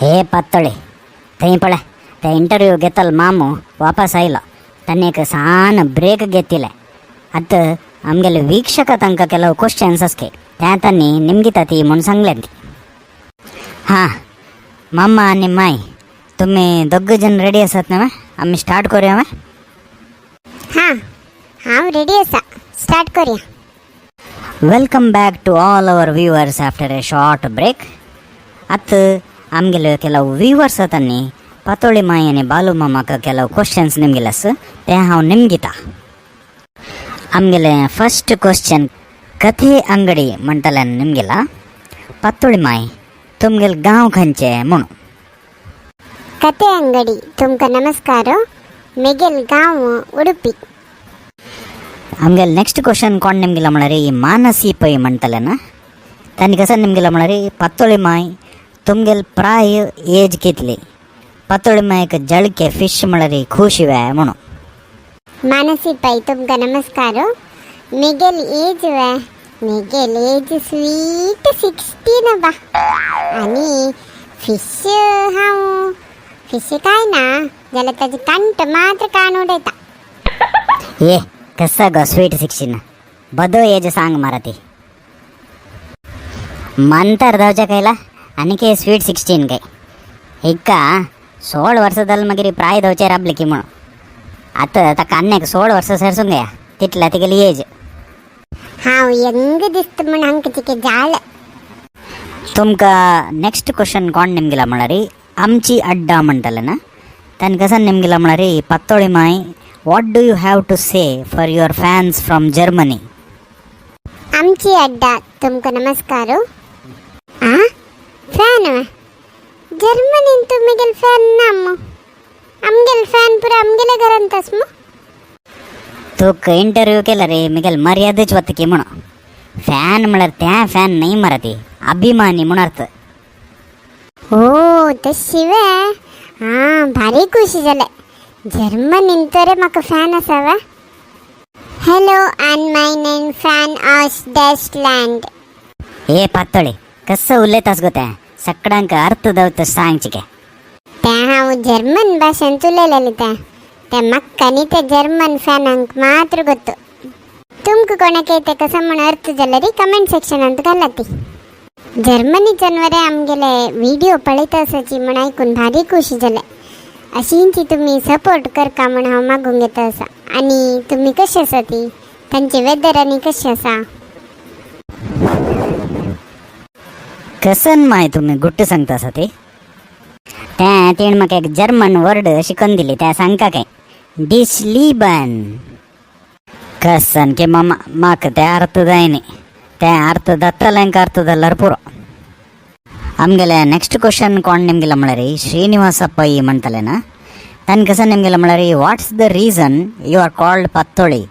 हे पातोळी, थंय पळय ते इंटरव्यू घेतलो मामू वापस आयलो. ताणें एक सान ब्रेक घेतिले. आतां आमगेले वीक्षक तांकां ಕೆಲವು क्वेश्चन्स आसके त्या तांणी निमगिता ती म्हूण सांगले ती. हां मामा आनी माय, तुमी दोग जण रेडी आसात न्हय? आमी स्टार्ट करूया मा? हां, हांव रेडी आसा, स्टार्ट करूया. Welcome back to all our viewers after a short break. आतां आमगेले ಕೆಲವು ವ್ಯೂವರ್ಸ್ तांणी पातोळी माय आनी बालू मामाक ಕೆಲವು क्वेश्चन्स निमगिले आस, ते हांव निमगिता. आमगेले फर्स्ट क्वेश्चन कथे अंगडी म्हणटल्यान निमगिला, पातोळी माय, तुमगेले गांव खंयचे म्हणून. कथे अंगडी तुमकां नमस्कार. मेगेल गांव उडुपी. आमगेले ನೆಕ್ಸ್ಟ್ ಕ್ವಶನ್ कोण ನಿಮಗಿಲ್ಲ म्हळ्यार ಈ ಮಾನಸಿ ಪೈ म्हणटलें ना, तांणी कसं निमगिला म्हळ्यार, पातोळी माय, तुमगेल प्राय एज कितली? पातोळी मायक जळके फिश म्हळ्यार खुशी वे म्हणून. मानसी पै, तुमकां नमस्कार. मेगेल एज वे, मेगेल एज स्वीट 16 बा. आनी फिश, हांव फिश काय ना जाल्यार ताजी कांट मात्र कान उडयता. ए, कसं गो स्वीट 16? बदो एज सांग मारा. ती मंतर धांवच्या कैला आनी के स्वीट 16 काय? हिका 16 वर्सां जाल, मागीर प्राय धांवचे राबले की म्हणून. आतां ताका आन्याक 16 वर्सां सरसूंक गया, तितल्या तिगेली एज. हांव यंग दिसता म्हूण हांकां तिके जाळ. तुमकां नेक्स्ट क्वेश्चन कोण निमगिला म्हळ्यार आमची अड्डा म्हणटले ना, तांणी कसं निमगिला म्हळ्यार, पातोळी माय, what do you have to say for your fans from Germany? आमची अड्डा, तुमकां नमस्कार. आ, फ्यान जर्मनीन तुमगेल फ्यान ना मू. आमगेल फ्यान पुरा आमगेले घरांत आस मू. तुका इंटरव्यू केला रे, मिगेल मर्यादेच वता की म्हणून. फॅन म्हळ्यार त्या फॅन नाही मरा, ती अभिमानी म्हूण अर्थ. ओ, तशी वे? हां, भारी खुशी जालें. जर्मनीन तर म्हाका फॅन आसा वे. Hallo an meine Fan aus Deutschland. ए पातोळी, कसं उलयतास गो? त्या सगळ्यांक अर्थ दवत सांगची के. तें हांव जर्मन भाशेंत उलयलेलें. तें तें म्हाका न्ही, ते जर्मन फॅनांक मात्र गोत्तु. तुमकां कोणाक येते कसो म्हूण अर्थ जाल्यार कमेंट सेक्शनांत घाला. ती जर्मनीच्यान वरे आमगेले व्हिडिओ पळयता आसाची म्हूण आयकून भारी खुशी जालें. अशींची तुमी सपोर्ट करका म्हूण हांव मागूंक येता आसा. आनी तुमी कशें आसा ती तांचे वेदर आनी कशें आसा? कसन माय तुम्ही गुट्ट सांगता आसा ती? त्या तेण म्हाका एक जर्मन वर्ड शिकून दिली, त्या सांगका काय, डिस्लीबन. कसन की मामा, म्हाका ते अर्थ जायनी. ते अर्थ जातल्यांक अर्थ जाल्यार पुरो. आमगेले नेक्स्ट क्वेश्चन कोण निमगिला म्हळ्यार ಶ್ರೀನಿವಾಸ ಪೈ म्हणटले ना, तांणी कसं निमगिला म्हळ्यार, what's the reason you are called Pattoli?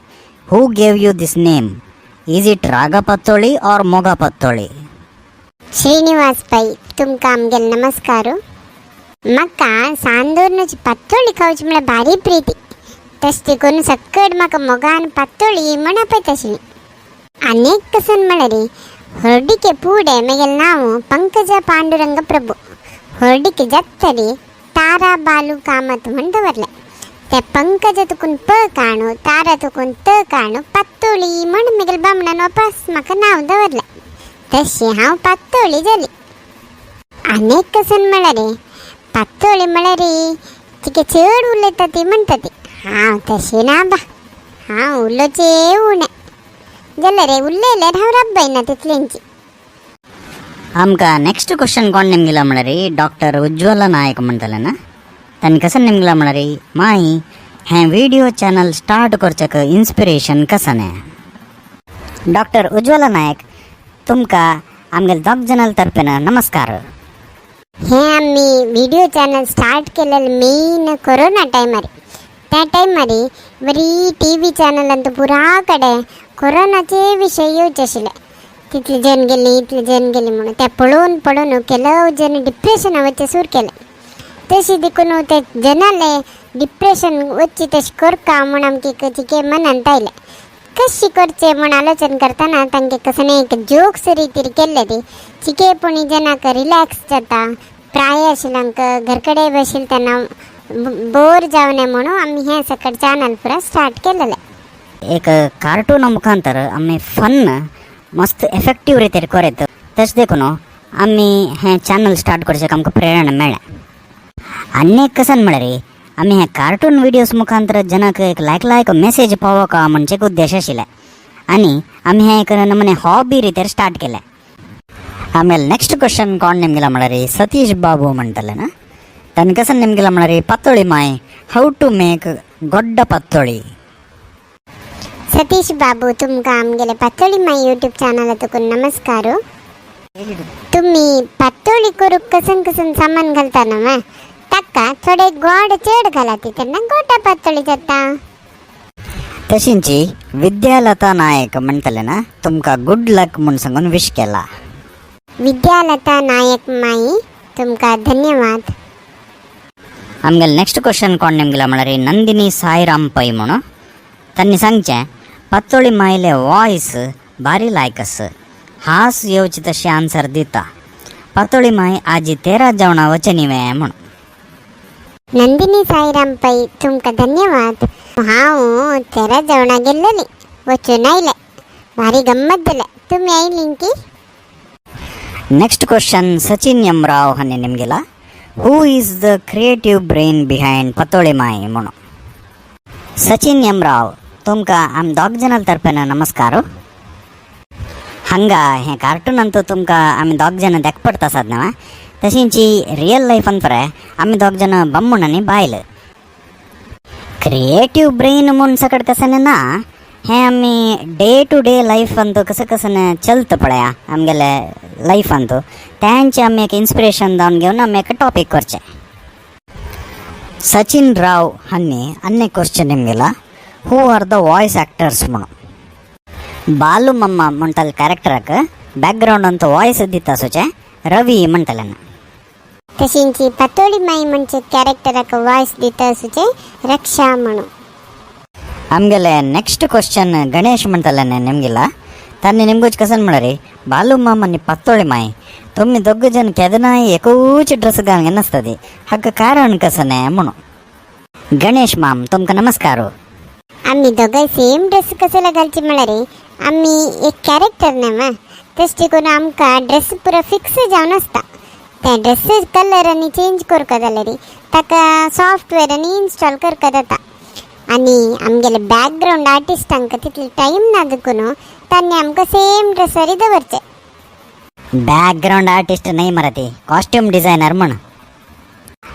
Who gave you this name? Is it Raga Pattoli or Moga Pattoli? Srinivas Pai, तुमकां आमगेले नमस्कार. म्हाका सांदोरनाची पातोळी खावची म्हळ्यार भारी प्रिती. तशें देखून सक्कड म्हाका मोगान पातोळी म्हण आपयता आशिल्ली. आनी एक कसन म्हळ्यार होर्डिके पूडे मेगेले नांव पंकज पांडुरंग प्रभू. होर्डिके जातरी तारा बालू कामत म्हण दवरलें. ते पंकज तुकून प काणू, तारा तुकून त काणू, पातोळी म्हण मेगेले बामणान वापस म्हाका नांव दवरलें. तशी हांव पातोळी जाली. आनी एक कसन म्हळ्यार पातोळी म्हळ्यार तिके चड उलयता ती म्हणटा ती. हांव तशी ना बा, हांव उलोवचें उणें जाल्यार रे उलयल्यार हांव राब्बायना तितल्यांची. आमकां नेक्स्ट क्वेश्चन कोण निमगिला म्हळ्यार डॉक्टर उज्ज्वला नायक म्हणटले ना, तांणी कसं निमगिला म्हळ्यार, माई, हें व्हिडिओ चॅनल स्टार्ट करच्याक इन्स्पिरेशन कसं? डॉक्टर उज्ज्वला नायक, तुमकां आमगेले दोग जाणां तर्फेन नमस्कार. हे आमी व्हिडिओ चॅनल स्टार्ट केलेले मेन कोरोना टायमार. त्या टायमार बरी टी व्ही चॅनलांत पुरा कडेन कोरोनाचे विशय येवचे आशिल्ले. तितले जण गेली, इतले जण गेली म्हणून ते पळोवन पळोवन ಕೆಲವು जण डिप्रेशन वचचे सुरू केले. तशी देखून ते जनाले डिप्रेशन वच्ची तशें करका म्हूण आमकां तिके मनांत आयलें. कशी करचे म्हूण आलोचन करतना तांगे कसं एक जोक्स रितीर केल्ले ती चिके पुणी जनाक रिलॅक्स जाता. प्राय आशिल्ल्यांक घर कडेन बशिल्ले तेन्ना बोर जावं नये म्हणून आमी हें सकट चॅनल पुरा स्टार्ट केलेलें. एक कार्टूना मुखांतर आमी फन मस्त एफेक्टीव रितीर करयत, तशें देखून आमी हें चॅनल स्टार्ट करचें आमकां प्रेरणा मेळ्ळें. आनी एक कसन म्हळ्यार आमी हे कार्टून विडियोज मुखांतर जनाक एक लायक लायक मेसेज पावोवका म्हणचे एक उद्देश आशिल्लें आनी आमी हें एक नमूने हॉबी रितीर स्टार्ट केलें. ಆಮೇಲೆ ನೆಕ್ಸ್ಟ್ ಕ್ವಶನ್ ಕೋಣ ನಿಮಗೆಲ್ಲ म्हळ्यार ಸತೀಶ್ ಬಾಬು म्हणटले ना, ತನ್ನ ಕಸನ್ ನಿಮಗೆಲ್ಲ म्हळ्यार ಪತ್ತೊಳಿ ಮಾಯ್ how to make ಗೊಡ್ಡ ಪತ್ತೊಳಿ. सतीश बाबू, तुमकां आमगेले पातोळी माय यूट्यूब चॅनला तुकून नमस्कार. तुम्ही पातोळी करूक कसन कसन सामान घालता ना, ताका थोडे गोड चड घालाती तेन्ना गोडा पातोळी जाता. तशींची विद्यालता नायक म्हणटले ना, तुमकां गुड लक म्हूण सांगून विश केला. विद्यालता नायक माई, तुमकां धन्यवाद. आमगेले नेक्स्ट क्वशन कोण निमगेला म्हळ्यार नंदिनी साईराम पै म्हणून, तांणी सांगचें पत्तोळी मायले वॉयस भारी लायक आस, हास येवची तशें आन्सर दिता. पत्तोळी माय आजी तेरा जेवणा वचनी वे म्हूण. नंदिनी साईराम पै, तुमकां धन्यवाद. हांव तेरा जेवणा गेल्लेली, वचून आयले, भारी गम्मत जाले. तुमी आयली की? Next question Sachin M Rao ಹನ್ನೆ ನಿಮಗೆಲ್ಲ, who is the creative brain behind Pattoli Mai म्हणून. सचिन एम राव, तुमकां आम दोग जाणां तर्फेन नमस्कार. हांगा हें कार्टून अंतू तुमकां आमी दोग जाणां देख पडटा आसात न्हय, तशींची रियल लायफान पळय आमी दोग जाणां बामण आनी बायल. क्रिएटीव ब्रेन म्हूण सकट कशें ना, हें आमी day two day life Antu कसं कसं चलता पळया आमगेले लायफ अंतू, तेंचे आमी एक इन्स्पिरेशन जावन घेवन आमी एक टॉपीक करचें. सचिन राव हांणी आनी question निमगेला, who are the voice actors म्हणून. बालू मम्मा म्हणटाले कॅरेक्टराक बॅकग्रावंड अंत वॉयस दिता आसूचे रवी म्हणटले ना. तशींची पातोळी माई म्हणचे कॅरेक्टराक वॉयस दिता आसूचे रक्षा म्हणून. ಆಮೇಲೆ ನೆಕ್ಸ್ಟ್ ಕ್ವಶನ್ ಗಣೇಶ್ म्हणटले ನಿಮಗಿಲ್ಲ, तांणी निमगोच कसन म्हळ्यार बालू मामा नी पत्तोळी माय तुमी दोग जण केदनाय एकूच ड्रेस घालून नासतदी, हाका कारण कसने म्हणून. गणेश माम, तुमकां नमस्कार. आमी दोगांय सेम ड्रेस कसला घालची म्हळ्यार आमी एक कॅरेक्टर न्हय, तशें देखून आमकां ड्रेस पुरो फिक्स जावन आसता. ते ड्रेस कलर आनी चेंज करपा जाल्यार ताका सॉफ्टवेअर आनी इन्स्टॉल करपा जाता आनी आमगेले बॅकग्रावंड आर्टिस्टांक तितले टायम ना देखून तांणी आमकां सेम ड्रेसारी दवरचे. बॅकग्रावंड आर्टिस्ट नाही मराठी, कॉस्ट्यूम डिझायनर म्हण.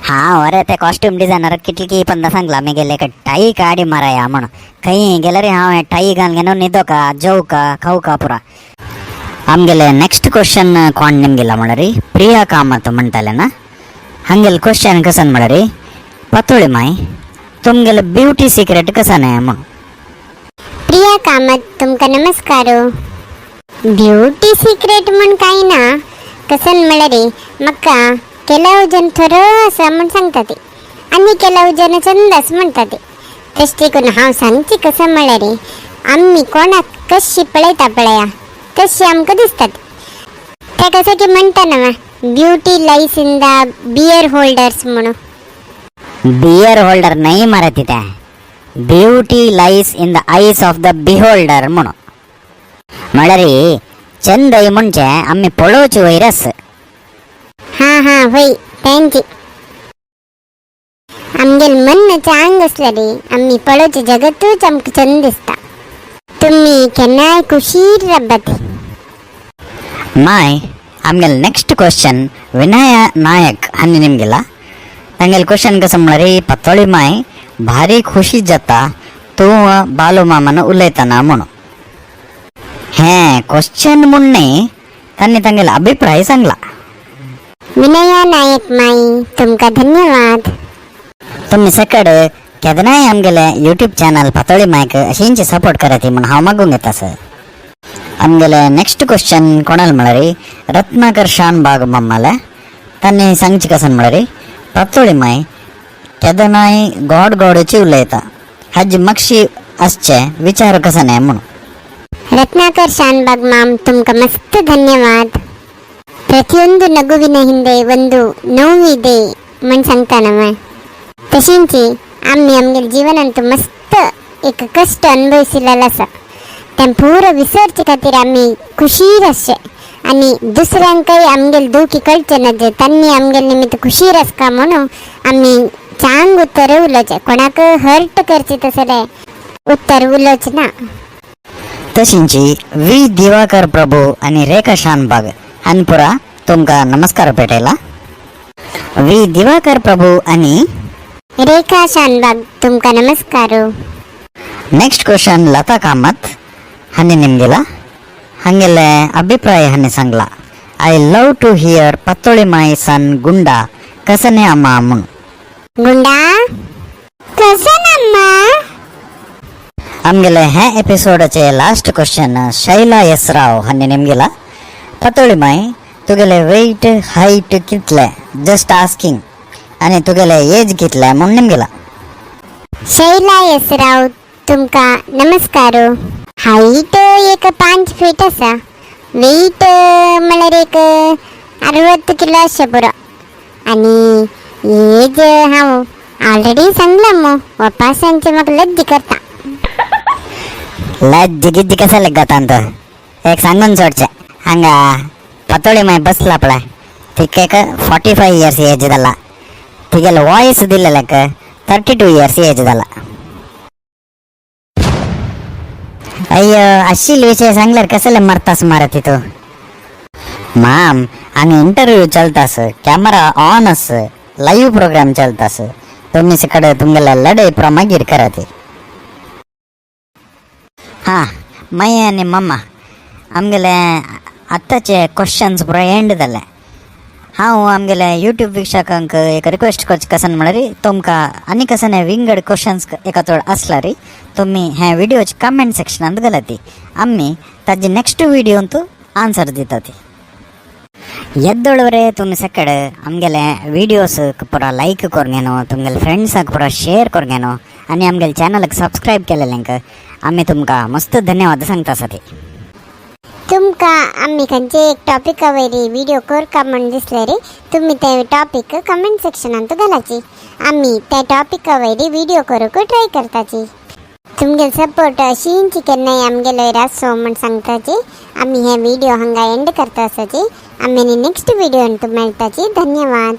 हांव अरे ते कॉस्ट्यूम डिझायनर कितली पंदा सांगला मी गेले टाई काडी माराया म्हण. खंय गेल्यार हांव टाई घालून घेवन न्हिदोका, जेवका, खावका पुरा. आमगेले नेक्स्ट क्वश्चन कोण निमगेला म्हळ्यार प्रिया कामत म्हणटाले ना, हांगेले क्वश्चन कसन म्हळ्यार पतोळी माय तुमगेले ब्युटी सिक्रेट कसन म्हण. प्रिया कामत, तुमकां नमस्कार. ब्युटी सिक्रेट म्हण कांय ना, कसन म्हळ्यार म्हाका केलाव जण थोरो आसा म्हण सांगता ती आनी केलाव जण चंद आसा म्हणटा ती. तशें देखून हांव सांगची कसं म्हळ्यार आमी कोणाक कशी पळयता पळया तशी आमकां दिसतात. ते कसं की म्हणटा ना, beauty lies in the beer holders म्हणून. बियर होल्डर नाही मराठी त्या, beauty lies in the eyes of the beholder म्हणून. म्हळ्यार चंदय म्हणजे आमी पळोवची वयर. हां हां, होय, तेंची आमगेल मन चांग आसल्यार आमी पळोवचें जगतूच आमकां चंद दिसता. तुमी केन्नाय खुशीर राबात. माय, आमगेल नेक्स्ट क्वश्चन विनय नायक हांणी निमगेला, तांगेले क्वश्चन कसं म्हळ्यार पत्तोळी माय भारी खुशी जाता तूं बालू मामान उलयतना म्हणून. हें क्वश्चन म्हूण न्ही, तांणी तांगेलो अभिप्राय सांगला. विनया नायक माई, तुमकां धन्यवाद. तुमी सकड केदनाय आमगेले यूट्यूब चॅनल पातोळी मायक अशींच सपोर्ट करात म्हूण हांव मागूंक येता सर. आमगेले नेक्स्ट क्वश्चन कोणाल म्हळ्यार रत्नाकर शानबाग मम्माले, तांणी सांगची कसन म्हळ्यार पातोळी माय केदनाय गोड गोडची उलयता, हाजी मातशी आसचे विचार कसो न्हय म्हणून. रत्नाकर शानबाग माम, तुमकां मस्त धन्यवाद. ಪ್ರತಿಯೊಂದು ನಗುವಿನ ಹಿಂದೆ ಒಂದು ನೋವಿದೆ म्हण सांगता ना. तशींची आम्ही आमगेले जीवनांत मस्त एक कष्ट अनुभविसलेलो आसा. तें पुरो विसरचे खातीर आमी खुशीर आसचे आनी दुसऱ्यांकय आमगेले दुखी कळचें ना जे तांणी आमगेले निमित्त खुशीर आसका म्हणून आमी चांग उत्तर उलोवचें, कोणाक हर्ट करचें तसलें उत्तर उलोवचें ना. तशींची वी दिवाकर प्रभू आणि रेखा शानबाग हांणी तुमकां नमस्कार पेटयला. वी दिवाकर प्रभू आणि रेखा शानबाग तुमकां नमस्कार. ನೆಕ್ಸ್ಟ್ ಕ್ವಶನ್ ಲತಾ ಕಾಮತ್ हांणी ನಿಮ್ಗೆಲ್ಲ हांगेले अभिप्राय हांणी सांगला, I love to hear Pattoli Mai son Gunda कसने अम्मा म्हूण. गुंडा कसं अम्मा. आमगेले हे एपिसोडाचे लास्ट क्वेश्चन शैला एस राव हांणी निमगेला, पतोळी माय तुगेले वेट हायट कितले, जस्ट आस्किंग, आणि तुगेले एज कितले म्हूण निमगेला. शैला एस राव तुमकां नमस्कार. हायट एक 5 फीट आसा. वेट म्हळ्यार एक 60 किलो आसचें पुरो. आनी एज हांव ऑलरेडी सांगलां मो, वपासांचे म्हाका लज्जी करता. लज्ज गिज्ज कसले गतांत एक सांगून सोडचे, हांगा पतोळी माय बसला पळय तिका एक 45 इयर्स एज जाला. तिगेले वॉयस दिलेलेक 32 इयर्स एज जाला. अय्यो, अशील विषय सांगल्यार कसले मरतास मारत तू. माम, हांगा इंटरव्यू चलतास, कॅमेरा ऑन आस, लाईव्ह प्रोग्राम चलतास. तुम्ही सकडे तुमगेले लढाई पुरा मागीर करात. हां माई आनी मम्मा, आमगेले आत्ताचे क्वेश्चन्स पुरा एंड जाले. हांव आमगेले यूट्यूब वीक्षकांक एक रिक्वेस्ट करचे कसन म्हळ्यार, तुमकां आनी कसने विंगड क्वेश्चन्स एका चड आसल्यार तुमी हे व्हिडिओचे कमेंट सेक्शनांत घालाती, आमी ताजे नेक्स्ट व्हिडियोंत आन्सर दितात. ಎದ್ದೊಳವರೆ तुमी ಸಕ್ಕಡೆ आमगेले व्हिडियोस पुरा लायक करून तुमगेले फ्रेंड्साक पुरा शेअर करून आनी आमगेले चॅनलाक सबस्क्रायब केलेल्यांक आमी तुमकां मस्त धन्यवाद सांगता आसा. तुमकां आमी खंयचे एक टॉपिका वयरी व्हिडिओ करका म्हूण दिसले रे, तुमी ते टॉपिक कमेंट सेक्शनांत घालाची. आमी त्या टॉपिका वयरी व्हिडिओ करूंक ट्राय करताची. तुमगेले सपोर्ट अशींची केन्नाय आमगेलो वयर आसचो म्हूण सांगताची. आमी हे व्हिडिओ हांगा एंड करता आसाची. आमी नेक्स्ट व्हिडियोन मेळटाची. धन्यवाद.